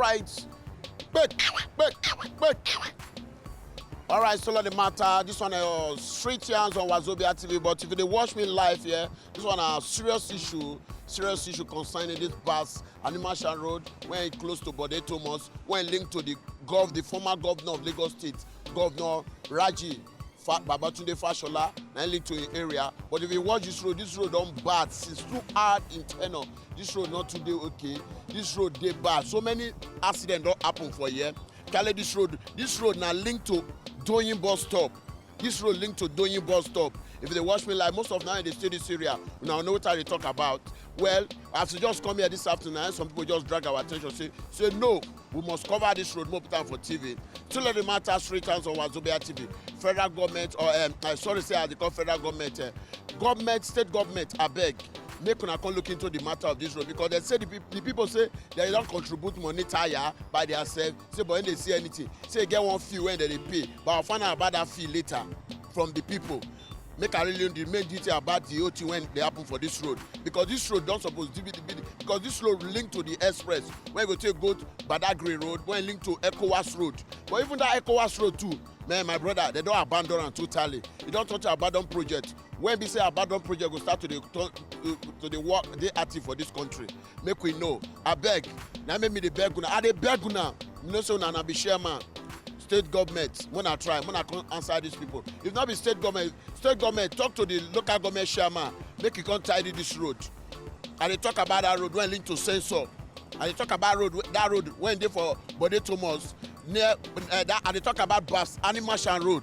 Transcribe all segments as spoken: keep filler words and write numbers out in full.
Right. Quick, quick, quick. All right, still on the matter. This one, uh, street yarns on Wazobia T V. But if you dey watch me live here, this one a serious issue. Serious issue concerning this bus, Animashan Road, when it close to Bode Thomas, when linked to the gov, the former governor of Lagos State, Governor Raji Fa-, Babatunde Fashola, na link to him area. But if you watch this road, this road don bad since too hard in tenure. This road not today okay. This road dey bad. So many accidents don happen for here. Kale, this road, this road na link to Doyin bus stop. This road link to Doyin bus stop. If you dey watch me live, most of now you dey stay this area, una know what I dey talk about. Well, as we just come here this afternoon, some people just drag our attention, say, say no, we must cover this road, more time for T V. Still on the matter, straight hands on Wazobia T V. Federal government, or, um, uh, sorry, say I dey call federal government, uh, government, state government, abeg, make una come look into the matter of this road, because they say the, peop- the people say they don't contribute money tire by themselves. Say, but when they see anything, say get one fee when they dey pay, but I'll find out about that fee later from the people. Make I really know the main detail about the whole thing when they happen for this road, because this road don't suppose to be the, because this road link to the express when you go take go to Badagry Road, when link to ECOWAS Road. But even that ECOWAS Road too, man, my brother, they don't abandon am totally. You don't touch abandon project. When we say abandon project, go start to the to, to the work they active for this country. Make we know. I beg. Now make me the beg una. I dey beg una. You know, so una na be chairman. State government, when I try, when I come answer these people. If not be state government, state government talk to the local government chairman, make he come tidy this road. I dey talk about that road when link to sensor. I dey talk about road, that road when dey for Bode Thomas, near, uh, that, I dey talk about Babs Animashan Road.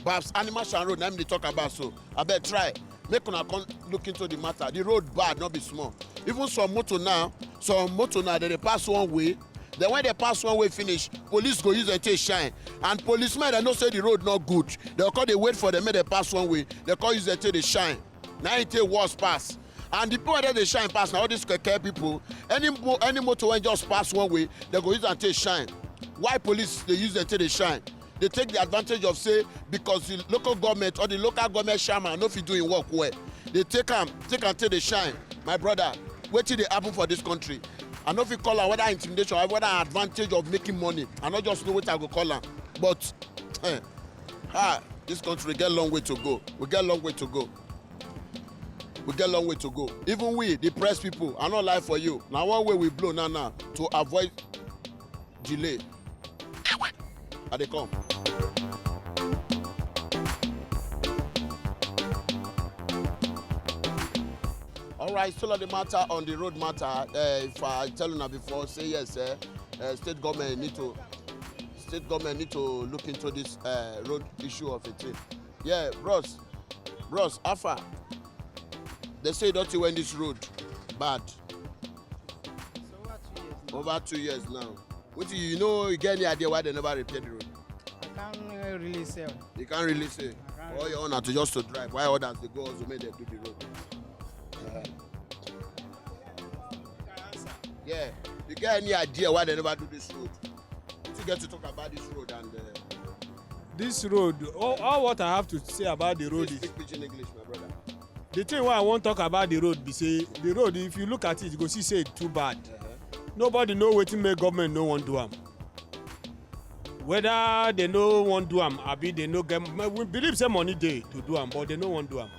Babs Animashan Road, na him dey talk about so. I beg try, make una come look into the matter. The road bad, not be small. Even some motor now, some motor now, they dey pass one way. Then when they pass one way finish, police go use dem take shine. And policemen, they know say the road not good. They call, they wait for them, make they pass one way. They call use dem take dey shine. Now it take worse pass. And the people that they shine pass now, all these keke people, any mo- any motor when just pass one way, they go use and take shine. Why police they use dem take dey shine? They take the advantage of say because the local government or the local government chairman no fit do him work well. They take am, take am take dey shine. My brother, wetin dey happen for this country? I no fit call am whether intimidation or whether advantage of making money. I no just know what I go call am. But eh, ah, this country get long way to go. We get long way to go. We get long way to go. Even we, the press people, I no lie for you. Now one way we blow now now to avoid delay. I dey come. All right, still on the matter, on the road matter. Uh, if I tell una before, say yes, eh? Uh, state government need to, state government need to look into this uh, road issue of a thing. Yeah, bros, bros, Alpha. They say don't you when this road bad. Over two years now. What do you know? You get any idea why they never repair the road? I can't uh, really say. You can't really say. All your own are to just to drive. Why others they go also make them do the road? Uh-huh. Yeah. You get any idea why they never do this road? What you get to talk about this road and uh, This road, all, all what I have to say about the road please is speak pidgin English, my brother. The thing why I won't talk about the road be say the road, if you look at it, you go see say it too bad. Uh-huh. Nobody know wetin make government no wan do am. Whether they no wan do am, abi they no get, we believe say money dey to do am, but they no wan do am.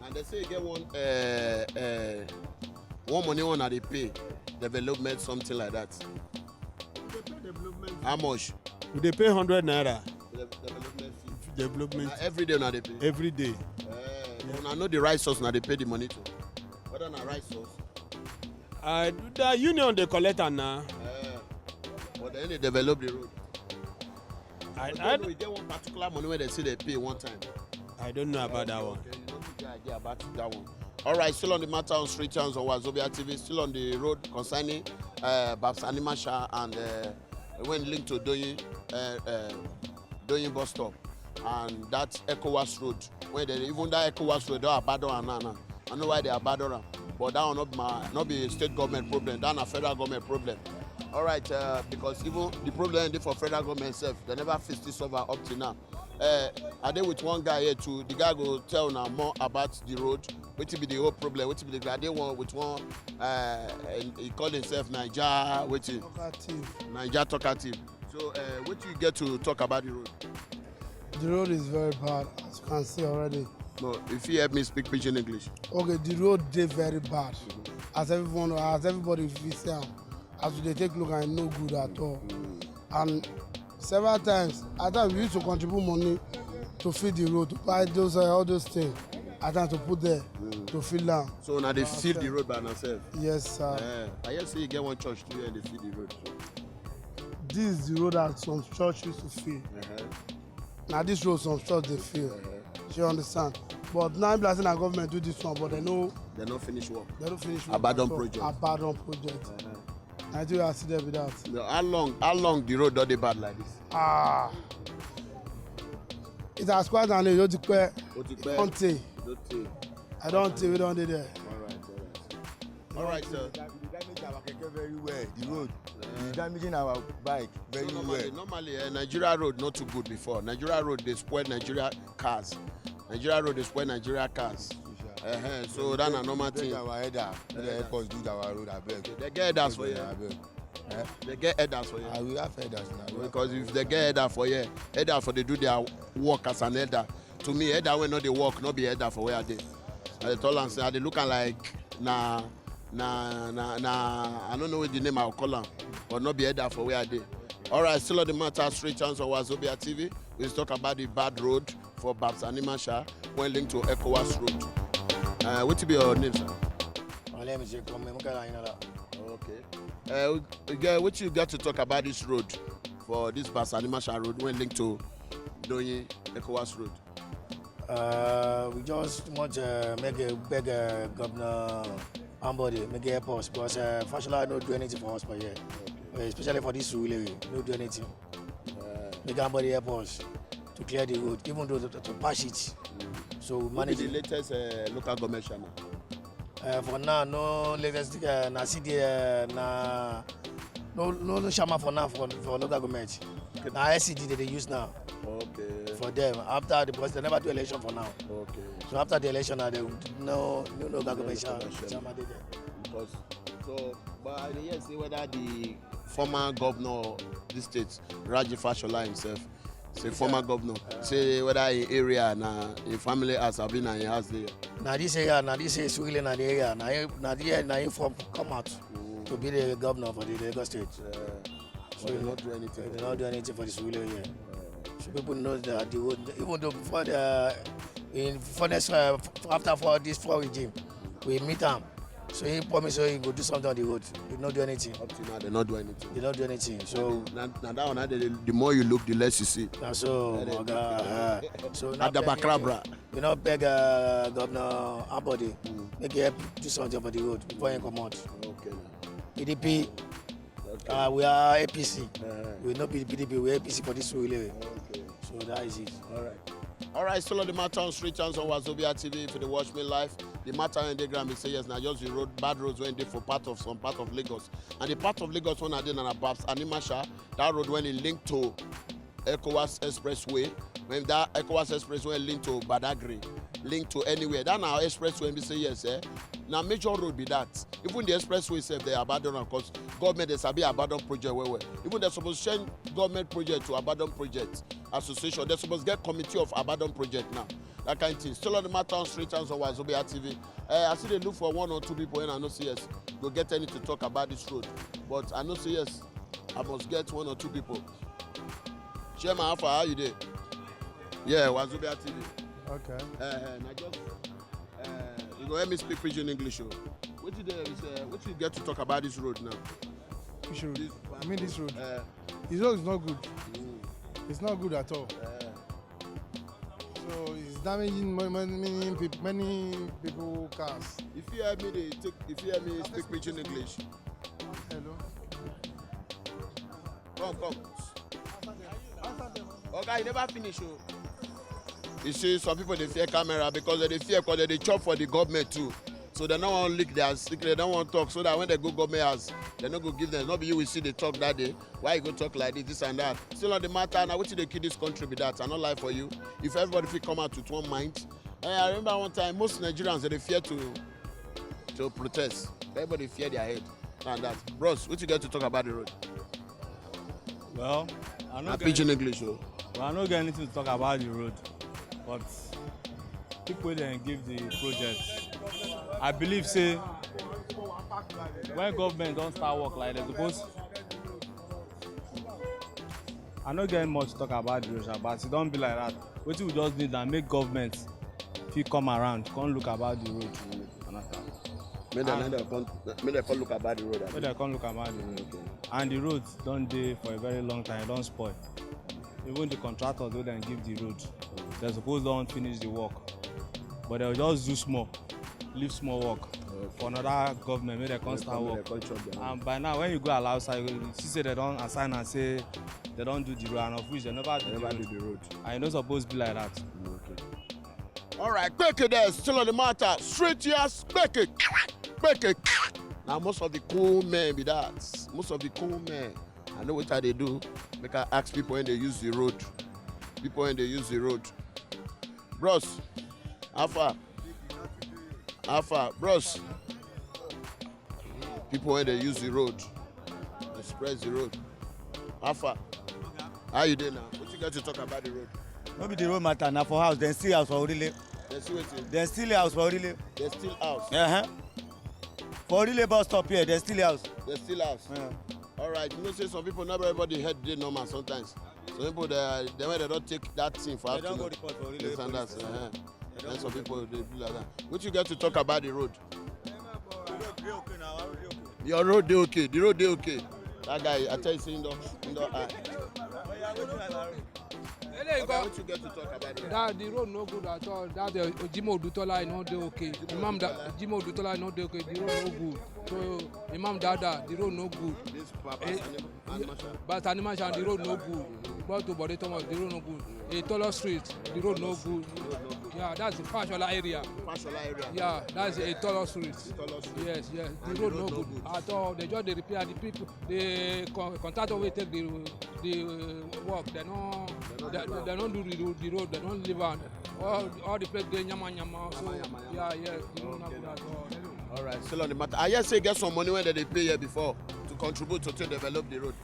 And they say you get one uh, uh, one money one at the pay development, something like that. How much? We dey pay hundred naira. The development fee. Development. Na every day una dey pay. Every day. Eh, una know the right source una dey pay the money to. Whether na right source. Uh, the union dey collect am na. Eh, but then they develop the road. I, I, I don't know, you get one particular money where they say they pay one time. I don't know about that one. Okay, you don't get idea about that one. All right, still on the matter on street hands on Wazobia T V, still on the road concerning uh, Babs Animasha and uh, when linked to Doyin, uh, uh, Doyin bus stop and that ECOWAS road. When they, even that ECOWAS road, they abandon and now, now. I know why they abandon am, but that one not be my, not be state government problem. That na federal government problem. All right, uh, because even the problem dey for federal government itself, they never fix this over up till now. Uh, I dey with one guy here too. The guy go tell una more about the road. Wetin be the whole problem? Wetin be the guy? I dey one with one. Uh, he call himself Naija wetin? Talkative. Naija talkative. So uh, wetin you get to talk about the road? The road is very bad, as you can see already. No, if you help me speak pidgin English. Okay, the road dey very bad. As everyone, as everybody fit see am, as we dey take look, and e no good at all. And several times, at times we used to contribute money to feed the road, to buy those uh, all those things. At times to put there to fill am. So now they feed the road by themselves. Yes, sir. Uh, I hear say you get one church too, and they feed the road. This is the road that some church used to fill. Uh-huh. Now this road some church dey fill. Uh-huh. You understand? But now, like say na government do this one, but they no, they no finish work. They no finish work. Abandon project. Abandon project. Uh-huh. Nigeria still there with that. No, how long? How long the road don dey bad like this? Ah, it has quite an age. Ó ti pẹ́. Ó ti pẹ́. Don't tey. Don't tey. I don't tey. We don dey there. All right, all right. All right, sir. The damage our keke very well. The road is damaging our bike very well. So normally, normally uh, Nigeria road not too good before. Nigeria road dey spoil Nigeria cars. Nigeria road dey spoil Nigeria cars. Uh-huh. So that na normal thing. Our header, they help us do our road, abeg. They get headers for here. Abeg. Eh? They get headers for here. I will have headers now. Because if they get header for here, header for they do their work as an header. To me, header wey no dey work no be header for where I dey. I dey tell am say I dey look am like na na na I no know the name I go call am, but no be header for where I dey. All right, still on the matter, straight chance on Wazobia T V. We talk about the bad road for Babs Animasha when linked to ECOWAS road. Uh, what be your name, sir? My name is Ekome Mukala Inala. Okay. Uh, we- we get- what you got to talk about this road for this Babs Animasha road when linked to Doyin ECOWAS road? Uh, we just want to make a beg uh, Governor Ambode make a help us because uh, Fashola no do anything for us for here. Uh, especially for this Surulere, no do anything. Make Ambode help us to clear the road, even though to, to patch it. So we Who be manage the it. Latest uh, local government chairman? Uh, for now, no latest uh, na C D uh, na no no no shama for now for, for local government. Na S C D they dey use now Okay. For them. After the president never do election for now. Okay. So after the election now, they no no no local government shama dey there. Because so, but I dey hear say whether the former governor of this state, Raji Fashola himself, say former governor, say whether in area na in family house abi na in house dey. Na this area, na this area, Surulere na the area, na him- na the na him from come out to be the governor for the Lagos state. So they not do anything. They not do anything for the Surulere here. So people know that the road, even though before the in for next uh, after for this four regime, we meet am. So he promise say he go do something on the road. He no do anything. Up to now, they not do anything. They not do anything. So Now, now that one, now the, the more you look, the less you see. Na so, Oga, uh, so now Adabakrabra. We now beg uh, Governor Ambode make he help do something for the road before he come out. Okay. P D P, uh, we are A P C. We no be P D P, we A P C for this Surulere. Okay. So that is it. All right. All right, still on the matter on street chance on Wazobia T V. If you dey watch me live, the matter in the ground, we say yes, now just the road, bad roads when they for part of some part of Lagos. And the part of Lagos one I did on Babs Animasha, that road when it linked to ECOWAS Expressway, when that ECOWAS Expressway link to Badagry, link to anywhere. That now expressway, we say yes, eh? Now major road be that. Even the expressway itself, they abandon am because government dey sabi abandon project well well. Even they suppose change government project to abandon project association. They suppose get committee of abandon project now. That kind of thing. Still on the matter on street chance on Wazobia T V. Uh, I see they look for one or two people and I know say yes, go get any to talk about this road. But I know say yes, I must get one or two people. Chairman, how far? How you dey? Yeah, Wazobia T V. Okay. Uh, now just uh, you go help me speak pidgin English. Oh. What did they say? What you get to talk about this road now? Which road? This I mean this road. Uh, This road is not good. It's not good at all. Uh, So it's damaging many many people, many people cars. If you help me, they take. If you help me speak pidgin English. Hello. Come, come. Okay, you never finish. Oh. You see, some people they fear camera because they fear because they chop for the government too. So they no wan leak their secret, they no wan talk, so that when they go government house, they no go give them. No be you we see dey talk that day. Why you go talk like this, this and that? Still on the matter, na wetin dey kill this country be that. I no lie for you. If everybody fit come out with one mind, eh, I remember one time most Nigerians dey fear to to protest. Everybody fear their head and that. Bros, what you get to talk about the road? Well, I no Na get, pidgin English o. well, I no get anything to talk about the road, but people wey dem give the project, I believe say when government don start work like dem suppose. I no get much to talk about the road, sha, but as e don be like that, wetin we just need na make government fit come around, come look about the road. You understand? Make dem And- let dem come, make dem come look about the road. Make Abi? dem come look about the road. Okay. And the road don dey for a very long time, e don spoil. Even the contractors wey dem give the road, dem suppose don finish the work, but dem just do small, leave small work for another government make dem come start Come, work. make dem come chop their own. And by now, when you go outside, you see say dem don assign am say dem don do the road, and of which dem never do They the never road. do the road. And e no suppose be like that. Okay. All right, quick it there. Still on the matter. Street yards, quick it, quick it. Now most of the cool men be that. Most of the cool men. I know what they do. Make I ask people when they use the road. People when they use the road. Bros, how far? How far? Bros. People when they use the road. Express the road. How far? How you dey now? What you got to talk about the road? No be the road matter, na for house dem still house for Orile. They see wetin? Dem still house for Orile. They still house. Uh-huh. For Orile bus stop here, dem still house. They still house. Yeah. All right, you know say some people, not everybody head dey normal sometimes. Some people they they when they don't take that thing for They don go afternoon. Report for Orile This and police that. station. Uh-huh. Then some people they do like that. What you get to talk about the road? The road dey okay now, our road dey okay. Your road dey okay. The road dey okay. That guy, I tell you, say, indoor, indoor eye. But you are going to have our road. Okay, what you get to talk about the road? That the road no good at all. That the Jimoh Odutola no dey okay. Imam da, Jimoh Odutola no dey okay. The road no good. So Imam Dada, the road no good. This Papa Eh, Sani and Masha. But Animasha, the road no good. But to Bode Thomas, the road no good. A Tolo Street, the road no good. Yeah, that's the Fashola area. Fashola area. Yeah, that's a Tolo Street. Tolo Street. Yes, yes. The And road no good at all. They just dey repair the people. The con- contractor wey take the the uh, work, they no they, they no do the road. The road, they no leave am. All all the place dey nyama nyama. So Nyama, nyama, nyama. Yeah, yes. The road no good at all. All right, still on the matter. I hear say get some money when they pay here before to contribute to, to develop the road.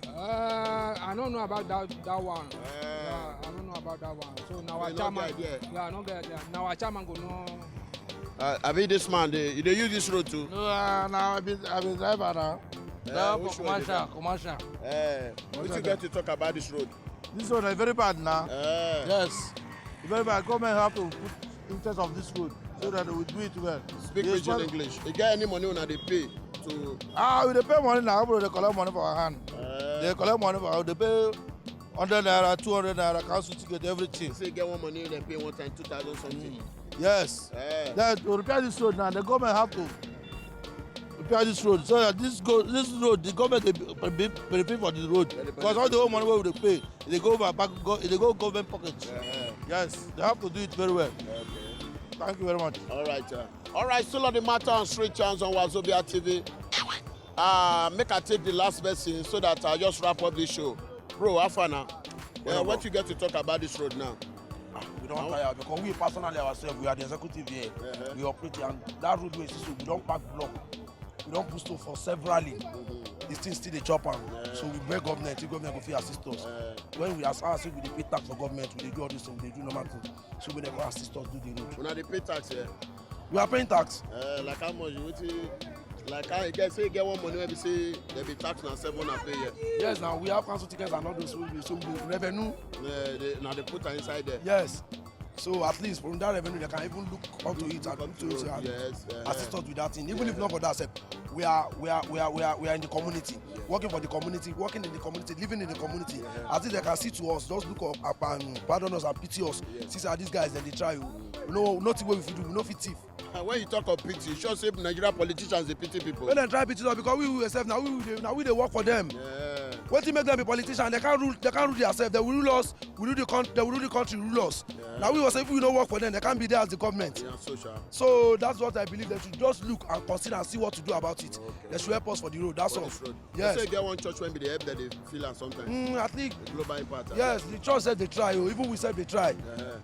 Uh, I don't know about that that one. Eh. Yeah, I don't know about that one. So now So our you no chairman. get idea? Yeah, I no get idea. Now our chairman go know. Uh, I mean, this man, they, they use this road too. No, uh, now I be I be driver now. Eh, Driver which for one you commercial, commercial. Eh, what you get to talk about this road? This one is very bad now. Eh, Yes, it's very bad. Government have to put interest of this road so that they will do it well. Speak Yes, pidgin well- English. You get any money una dey pay to? Ah, we dey pay money now. People dey collect money for our hand. Uh, They collect money for our. They pay hundred naira, two hundred naira, council ticket, everything. Say you get one money they pay one time two thousand something. Yes. Eh, Then to repair this road now, the government have to repair this road so that this go this road the government dey be- be- benefit for the road because all the whole money wey we dey pay e dey go over back go e dey go government pocket. eh, Yes, they have to do it very well. Thank you very much. All right, uh, all right. Still on the matter on Street Chance on Wazobia T V. Uh, make I take the last person so that I just wrap up this show, bro. How far now? Uh, what you get to talk about this road now? We don tire because we personally ourselves we are the executive here. Uh-huh. We operate and that road wey you see so we don pack block. We don put stone for severally. The thing still dey chop am. So we beg government if government go fit assist us. When we as as if we dey pay tax for government, we dey do all this thing, we dey do normal thing. So we dey go assist us do the road. Una dey pay tax here. We are paying tax. Uh, like how much? Wetin? Like how you get say you get one money wey be say they be tax na seven na pay here. Yes, now we have council tickets and all those things. So we revenue. Uh, they, na they put am inside there. Yes. So at least from that revenue, they can even look onto it and look to it and Yes. Uh, assist us with that thing. Even if not for that, sef, we are we are we are we are we are in the community, working for the community, working in the community, living in the community. At least they can see to us, just look up, up and pardon us and pity us. See say these guys dem dey try o. No nothing wey we fit do, we no fit thief. And when you talk of pity, you sure say Nigeria politicians dey pity people. When dem try pity us because we we sef na we we dey na we dey work for them. Yeah. Wetin make dem be politician? Dem can't rule, dem can't rule themselves. Dem will rule us, we rule the country, dem will rule the country, rule us. Now we was, if we no work for them, dem can't be there as the government. Yeah, so sha. So that's what I believe. Dem should just look and consider and see what to do about it. Dem should help us for the road, that's all. This road. Yes. They say get one church wey be dey help dem dey fill am sometimes. Mm, I think, The Global Impact. Yes, the church sef dey try o. Even we sef dey try.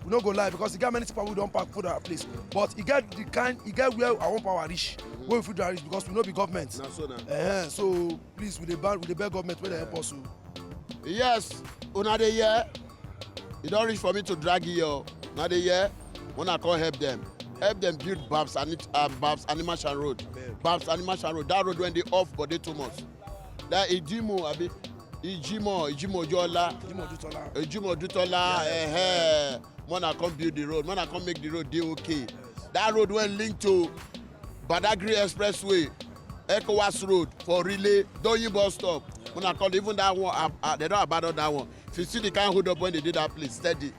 We no go lie, because e get many people wey don pack food at our place, but e get the kind, e get where our own power reach, wey we fit do am reach, because we no be government. Na so na. Eh, so please, we dey ban, we dey beg government make dem help us o. Yes, una dey hear? E don reach for me to drag you o. Una dey hear? Una come help dem. Help dem build Babs and uh, Babs Animashan Road. Babs Animashan Road. That road wey dey off body too much. That Ijimo, abi Ijimo, Ijimo Ojola. Jimoh Odutola. Ejimo Odutola, eh, eh. Mona come build the road. Mona come make the road dey okay. That road wey link to Badagry Expressway, ECOWAS Road for Relay, Doyin bus stop. Mona come, even that one, uh, uh, dem don abandon that one. If you see the kind hold up wey dey dey that place, steady.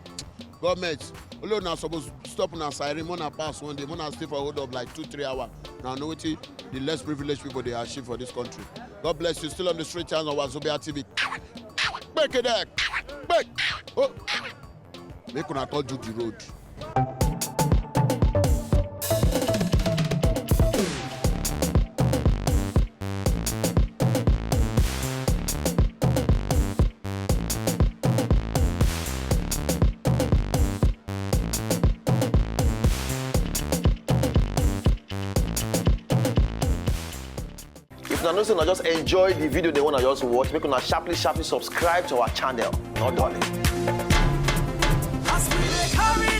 Government, only una suppose stop una siren, mona pass one day, mona stay for hold up like two, three hours. Now know wetin the less privileged people dey achieve for this country. God bless you. Still on the street channel, Wazobia T V. Make it there. Make. Oh. Make una come do the road. If una know say una just enjoy the video, dem una just watch, make una sharply sharply subscribe to our channel. No darling. As we dey carry